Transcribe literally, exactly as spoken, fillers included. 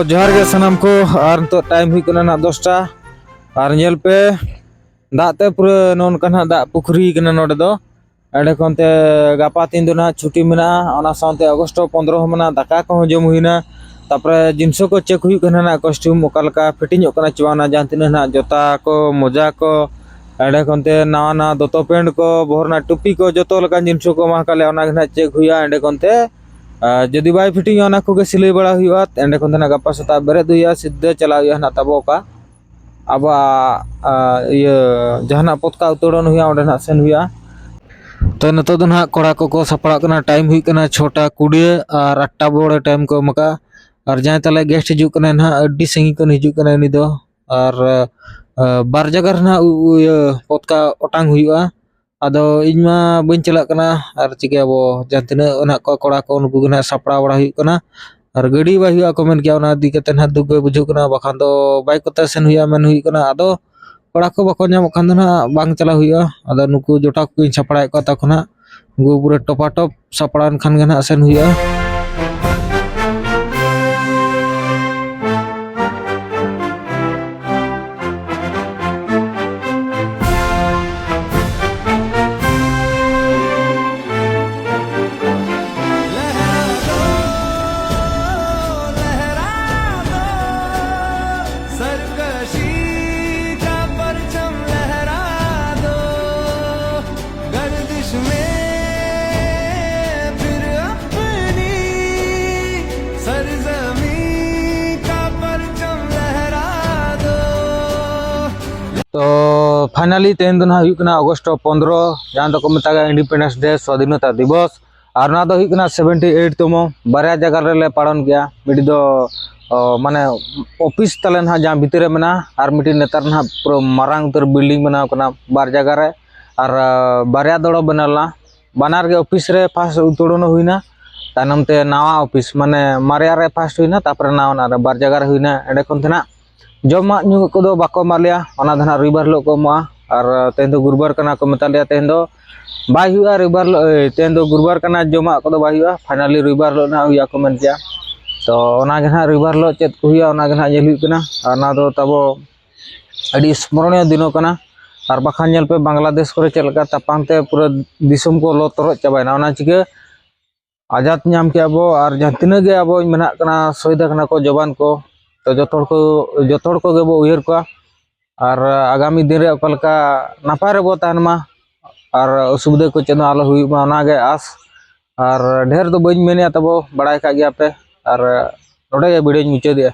ᱡᱚᱦᱟᱨ ᱜᱮ ᱥᱟᱱᱟᱢ ᱠᱚ᱾ ᱟᱨ ᱱᱤᱛᱚᱜ ᱴᱟᱭᱤᱢ ᱦᱩᱭᱩᱜ ᱠᱟᱱᱟ ᱱᱟᱦᱟᱜ ᱫᱚᱥᱴᱟ᱾ ᱟᱨ ᱧᱮᱞ ᱯᱮ, ᱫᱟᱜ ᱛᱮ ᱯᱩᱨᱟᱹ ᱱᱚᱜᱼᱚ ᱱᱚᱝᱠᱟ ᱱᱟᱦᱟᱜ ᱫᱟᱜ ᱯᱩᱠᱷᱨᱤ ᱠᱟᱱᱟ ᱱᱚᱰᱮ ᱫᱚ᱾ ᱮᱸᱰᱮ ᱠᱷᱚᱱ ᱛᱮ ᱜᱟᱯᱟ ᱛᱤᱧ ᱫᱚ ᱱᱟᱦᱟᱜ ᱪᱷᱩᱴᱤ ᱢᱮᱱᱟᱜᱼᱟ, ᱚᱱᱟ ᱥᱟᱶᱛᱮ ᱚᱜᱚᱥᱴ ᱯᱚᱱᱫᱽᱨᱚ ᱦᱚᱸ ᱢᱮᱱᱟᱜᱼᱟ, ᱫᱟᱠᱟ ᱠᱚᱦᱚᱸ ᱡᱚᱢ ᱦᱩᱭᱱᱟ᱾ ᱛᱟᱯᱚᱨᱮ ᱡᱤᱱᱥᱚ ᱠᱚ ᱪᱮᱠ ᱦᱩᱭᱩᱜ ᱠᱟᱱᱟ ᱱᱟᱦᱟᱜ, ᱠᱚᱥᱴᱤᱭᱩᱢ ᱚᱠᱟ ᱞᱮᱠᱟ ᱯᱷᱤᱴᱤᱝᱚᱜ ᱠᱟᱱᱟ ᱪᱮ ᱵᱟᱝ, ᱡᱟᱦᱟᱸ ᱛᱤᱱᱟᱹᱜ ᱱᱟᱦᱟᱜ ᱡᱚᱛᱟ ᱠᱚ, ᱢᱚᱡᱟ ᱠᱚ, ᱮᱸᱰᱮ ᱠᱷᱚᱱ ᱛᱮ ᱱᱟᱣᱟ ᱱᱟᱣᱟ ᱫᱚᱛᱚ ᱯᱮᱱᱴ ᱠᱚ, ᱵᱚᱦᱚᱜ ᱨᱮᱱᱟᱜ ᱴᱩᱯᱤ ᱠᱚ, ᱡᱚᱛᱚ ᱞᱮᱠᱟᱱ ᱡᱤᱱᱥᱚ ᱠᱚ ᱮᱢᱟ ᱟᱠᱟᱫ ᱞᱮᱭᱟ, ᱚᱱᱟ ᱜᱮ ᱱᱟᱦᱟᱜ ᱪᱮᱠ ᱦᱩᱭᱩᱜᱼᱟ᱾ ᱮᱸᱰᱮ ᱠᱷᱚᱱ ᱛᱮ ᱟᱨ ᱡᱩᱫᱤ ᱵᱟᱭ ᱯᱷᱤᱴᱤᱝᱚᱜᱼᱟ, ᱚᱱᱟ ᱠᱚᱜᱮ ᱥᱤᱞᱟᱹᱭ ᱵᱟᱲᱟ ᱦᱩᱭᱩᱜᱼᱟ᱾ ᱮᱸᱰᱮ ᱠᱷᱚᱱ ᱫᱚ ᱱᱟᱜ ᱜᱟᱯᱟ ᱥᱮᱛᱟᱜ ᱵᱮᱨᱮᱫ ᱦᱩᱭᱩᱜᱼᱟ, ᱥᱤᱫᱷᱟᱹ ᱪᱟᱞᱟᱜ ᱦᱩᱭᱩᱜᱼᱟ ᱱᱟᱜ ᱛᱟᱵᱚ ᱚᱠᱟ ᱟᱵᱚᱣᱟᱜ, ᱟ, ᱤᱭᱟᱹ, ᱡᱟᱦᱟᱱᱟᱜ ᱯᱚᱛᱠᱟ ᱩᱛᱟᱹᱲᱚᱱ ᱦᱩᱭᱩᱜᱼᱟ, ᱚᱸᱰᱮ ᱱᱟᱜ ᱥᱮᱱ ᱦᱩᱭᱩᱜᱼᱟ᱾ ᱛᱚ, ᱱᱤᱛᱚᱜ ᱫᱚ ᱱᱟᱜ ᱠᱚᱲᱟ ᱠᱚᱠᱚ ᱥᱟᱯᱲᱟᱜ ᱠᱟᱱᱟ᱾ ᱴᱟᱭᱤᱢ ᱦᱩᱭᱩᱜ ᱠᱟᱱᱟ ᱪᱷᱚᱴᱟ ᱠᱩᱲᱤ ᱟᱨ ᱟᱴᱴᱟ ᱵᱚᱲᱮ ᱴᱟᱭᱤᱢ ᱠᱚ ᱮᱢ ᱟᱠᱟᱫᱼᱟ᱾ ᱟᱨ ᱡᱟᱦᱟᱸᱭ ᱛᱟᱞᱮ ᱜᱮᱥᱴ ᱦᱤᱡᱩᱜ ᱠᱟᱱᱟᱭ ᱱᱟᱜ, ᱟᱹᱰᱤ ᱥᱟᱺᱜᱤᱧ ᱠᱷᱚᱱ ᱦᱤᱡᱩᱜ ᱠᱟᱱᱟᱭ ᱩᱱᱤ ᱫᱚ᱾ ᱟᱨ, ᱟ, ᱵᱟᱨ ᱡᱟᱭᱜᱟ ᱨᱮ ᱱᱟᱜ ᱩ-, ᱩ-, ᱤᱭᱟᱹ, ᱯᱚᱛᱠᱟ ᱚᱴᱟᱝ ᱦᱩᱭᱩᱜᱼᱟ᱾ ᱟᱫᱚ ᱤᱧ ᱢᱟ ᱵᱟᱹᱧ ᱪᱟᱞᱟᱜ ᱠᱟᱱᱟ, ᱟᱨ ᱪᱤᱠᱟᱹᱭᱟᱵᱚ, ᱡᱟᱦᱟᱸ ᱛᱤᱱᱟᱹᱜ ᱱᱟᱦᱟᱜ ᱠᱚ ᱠᱚᱲᱟ ᱠᱚ, ᱩᱱᱠᱩ ᱜᱮ ᱱᱟᱦᱟᱜ ᱥᱟᱯᱲᱟᱣ ᱵᱟᱲᱟ ᱦᱩᱭᱩᱜ ᱠᱟᱱᱟ᱾ ᱟᱨ ᱜᱟᱹᱰᱤ ᱵᱟᱭ ᱦᱩᱭᱩᱜᱼᱟ ᱠᱚ ᱢᱮᱱ ᱠᱮᱭᱟ, ᱚᱱᱟ ᱤᱫᱤ ᱠᱟᱛᱮ ᱱᱟᱦᱟᱜ ᱫᱩᱠ ᱜᱮ ᱵᱩᱡᱷᱟᱹᱜ ᱠᱟᱱᱟ, ᱵᱟᱠᱷᱟᱱ ᱫᱚ ᱵᱟᱭᱤᱠ ᱠᱚᱛᱮ ᱥᱮᱱ ᱦᱩᱭᱩᱜᱼᱟ ᱢᱮᱱ ᱦᱩᱭᱩᱜ ᱠᱟᱱᱟ᱾ ᱟᱫᱚ ᱠᱚᱲᱟ ᱠᱚ ᱵᱟᱠᱚ ᱧᱟᱢᱚᱜ ᱠᱷᱟᱱ ᱫᱚ ᱱᱟᱦᱟᱜ ᱵᱟᱝ ᱪᱟᱞᱟᱣ ᱦᱩᱭᱩᱜᱼᱟ᱾ ᱟᱫᱚ ᱱᱩᱠᱩ ᱡᱚᱴᱟᱣ ᱠᱚᱜᱮᱧ ᱥᱟᱯᱲᱟᱣᱮᱫ ᱠᱚᱣᱟ, ᱛᱟᱠᱚ ᱱᱟᱦᱟᱜ ᱩᱱᱠᱩ ᱯᱩᱨᱟᱹ ᱴᱚᱯᱟᱴᱚᱯ ᱥᱟᱯᱲᱟᱣ ᱮᱱ ᱠᱷᱟᱱ ᱜᱮ ᱱᱟᱦᱟᱜ ᱥᱮᱱ ᱦᱩᱭᱩᱜᱼᱟ᱾ ᱛᱚ, finally ᱛᱮᱦᱮᱧ ᱫᱚ ᱱᱟᱦᱟᱜ ᱦᱩᱭᱩᱜ ᱠᱟᱱᱟ ᱚᱜᱚᱥᱴ ᱯᱚᱱᱫᱽᱨᱚ, ᱡᱟᱦᱟᱸ ᱫᱚᱠᱚ ᱢᱮᱛᱟᱜᱼᱟ Independence Day, ᱥᱣᱟᱫᱷᱤᱱᱚᱛᱟ ᱫᱤᱵᱚᱥ᱾ ᱟᱨ ᱱᱚᱣᱟ ᱫᱚ ᱦᱩᱭᱩᱜ ᱠᱟᱱᱟ ᱥᱮᱵᱷᱮᱱᱴᱤ ᱮᱭᱤᱴ ᱛᱚᱢᱚ᱾ ᱵᱟᱨᱭᱟ ᱡᱟᱭᱜᱟ ᱨᱮᱞᱮ ᱯᱟᱞᱚᱱ ᱜᱮᱭᱟ᱾ ᱢᱤᱫᱴᱤᱡ ᱫᱚ, ᱚ, ᱢᱟᱱᱮ ᱚᱯᱷᱤᱥ ᱛᱟᱞᱮ ᱱᱟᱦᱟᱜ ᱡᱟᱦᱟᱸ ᱵᱷᱤᱛᱤᱨ ᱨᱮ ᱢᱮᱱᱟᱜᱼᱟ, ᱟᱨ ᱢᱤᱫᱴᱤᱡ ᱱᱮᱛᱟᱨ ᱱᱟᱦᱟᱜ ᱯᱩᱨᱟᱹ ᱢᱟᱨᱟᱝ ᱩᱛᱟᱹᱨ ᱵᱤᱞᱰᱤᱝ ᱵᱮᱱᱟᱣ ᱠᱟᱱᱟ ᱵᱟᱨ ᱡᱟᱭᱜᱟ ᱨᱮ, ᱟᱨ, ᱟ, ᱵᱟᱨᱭᱟ ᱫᱚᱲᱚ ᱵᱮᱱᱟᱣ ᱞᱮᱱᱟ᱾ ᱵᱟᱱᱟᱨ ᱜᱮ ᱚᱯᱷᱤᱥ ᱨᱮ ᱯᱷᱟᱥᱴ ᱩᱛᱟᱹᱲᱚᱱ ᱦᱩᱭᱱᱟ, ᱛᱟᱭᱱᱚᱢ ᱛᱮ ᱱᱟᱣᱟ ᱚᱯᱷᱤᱥ, ᱢᱟᱱᱮ ᱢᱟᱨᱮᱭᱟᱜ ᱨᱮ ᱯᱷᱟᱥᱴ ᱦᱩᱭᱱᱟ, ᱛᱟᱨᱯᱚᱨᱮ ᱱᱟᱣᱟᱱᱟᱜ ᱨᱮ, ᱵᱟᱨ ᱡᱟᱭᱜᱟ ᱨᱮ ᱦᱩᱭᱱᱟ᱾ ᱮᱸᱰᱮ ᱠᱷᱚᱱ ᱛᱮ ᱱᱟᱜ ᱡᱚᱢᱟᱜ ᱧᱩᱣᱟᱜ ᱠᱚᱫᱚ ᱵᱟᱠᱚ ᱮᱢᱟ ᱞᱮᱭᱟ, ᱚᱱᱟ ᱫᱚ ᱱᱟᱜ ᱨᱚᱵᱤᱵᱟᱨ ᱦᱤᱞᱳᱜ ᱠᱚ ᱮᱢᱚᱜᱼᱟ᱾ ᱟᱨ ᱛᱮᱦᱮᱧ ᱫᱚ ᱜᱩᱨᱩᱵᱟᱨ ᱠᱟᱱᱟ ᱠᱚ ᱢᱮᱛᱟ ᱞᱮᱭᱟ, ᱛᱮᱦᱮᱧ ᱫᱚ ᱵᱟᱭ ᱦᱩᱭᱩᱜᱼᱟ ᱨᱚᱵᱤᱵᱟᱨ ᱦᱤᱞᱳᱜ, ᱮ, ᱛᱮᱦᱮᱧ ᱫᱚ ᱜᱩᱨᱩᱵᱟᱨ ᱠᱟᱱᱟ, ᱡᱚᱢᱟᱜ ᱠᱚᱫᱚ ᱵᱟᱭ ᱦᱩᱭᱩᱜᱼᱟ, finally ᱨᱚᱵᱤᱵᱟᱨ ᱦᱤᱞᱳᱜ ᱱᱟᱜ ᱦᱩᱭᱩᱜᱼᱟ ᱠᱚ ᱢᱮᱱ ᱠᱮᱭᱟ᱾ ᱛᱚ ᱚᱱᱟ ᱜᱮ ᱱᱟᱦᱟᱜ ᱨᱚᱵᱤᱵᱟᱨ ᱦᱤᱞᱳᱜ ᱪᱮᱫ ᱠᱚ ᱦᱩᱭᱩᱜᱼᱟ, ᱚᱱᱟ ᱜᱮ ᱱᱟᱦᱟᱜ ᱧᱮᱞ ᱦᱩᱭᱩᱜ ᱠᱟᱱᱟ᱾ ᱟᱨ ᱚᱱᱟ ᱫᱚ ᱛᱟᱵᱚ ᱟᱹᱰᱤ ᱥᱢᱚᱨᱚᱱᱤᱭᱚ ᱫᱤᱱᱚ ᱠᱟᱱᱟ᱾ ᱟᱨ ᱵᱟᱠᱷᱟᱱ ᱧᱮᱞ ᱯᱮ, ᱵᱟᱝᱞᱟᱫᱮᱥ ᱠᱚᱨᱮ ᱪᱮᱫ ᱞᱮᱠᱟ ᱛᱟᱯᱟᱢ ᱛᱮ ᱯᱩᱨᱟᱹ ᱫᱤᱥᱚᱢ ᱠᱚ ᱞᱚ ᱛᱚᱨᱚᱡ ᱪᱟᱵᱟᱭᱮᱱᱟ᱾ ᱚᱱᱟ ᱪᱤᱠᱟᱹ ᱟᱡᱟᱫ ᱧᱟᱢ ᱠᱮᱜᱼᱟ ᱵᱚ, ᱟᱨ ᱡᱟᱦᱟᱸ ᱛᱤᱱᱟᱹᱜ ᱜᱮ ᱟᱵᱚ ᱢᱮᱱᱟᱜ ᱠᱟᱱᱟ, ᱥᱚᱦᱤᱫ ᱟᱠᱟᱱᱟ ᱠᱚ ᱡᱚᱵᱟᱱ ᱠᱚ, ᱛᱚ ᱡᱚᱛᱚ ᱦᱚᱲ ᱠᱚ, ᱡᱚᱛᱚ ᱦᱚᱲ ᱠᱚᱜᱮ ᱵᱚ ᱩᱭᱦᱟᱹᱨ ᱠᱚᱣᱟ᱾ ᱟᱨ ᱟᱜᱟᱢᱤ ᱫᱤᱱ ᱨᱮ ᱚᱠᱟ ᱞᱮᱠᱟ ᱱᱟᱯᱟᱭ ᱨᱮᱵᱚ ᱛᱟᱦᱮᱱ ᱢᱟ, ᱟᱨ ᱚᱥᱩᱵᱤᱫᱷᱟ ᱠᱚ ᱪᱮᱫ ᱦᱚᱸ ᱟᱞᱚ ᱦᱩᱭᱩᱜ ᱢᱟ, ᱚᱱᱟᱜᱮ ᱟᱸᱥ᱾ ᱟᱨ ᱰᱷᱮᱨ ᱫᱚ ᱵᱟᱹᱧ ᱢᱮᱱᱮᱫᱼᱟ, ᱛᱟᱵᱚ ᱵᱟᱲᱟᱭ ᱠᱟᱜ ᱜᱮᱭᱟ ᱯᱮ᱾ ᱟᱨ ᱱᱚᱰᱮ ᱜᱮ ᱵᱷᱤᱰᱤᱭᱳᱧ ᱢᱩᱪᱟᱹᱫᱮᱜᱼᱟ᱾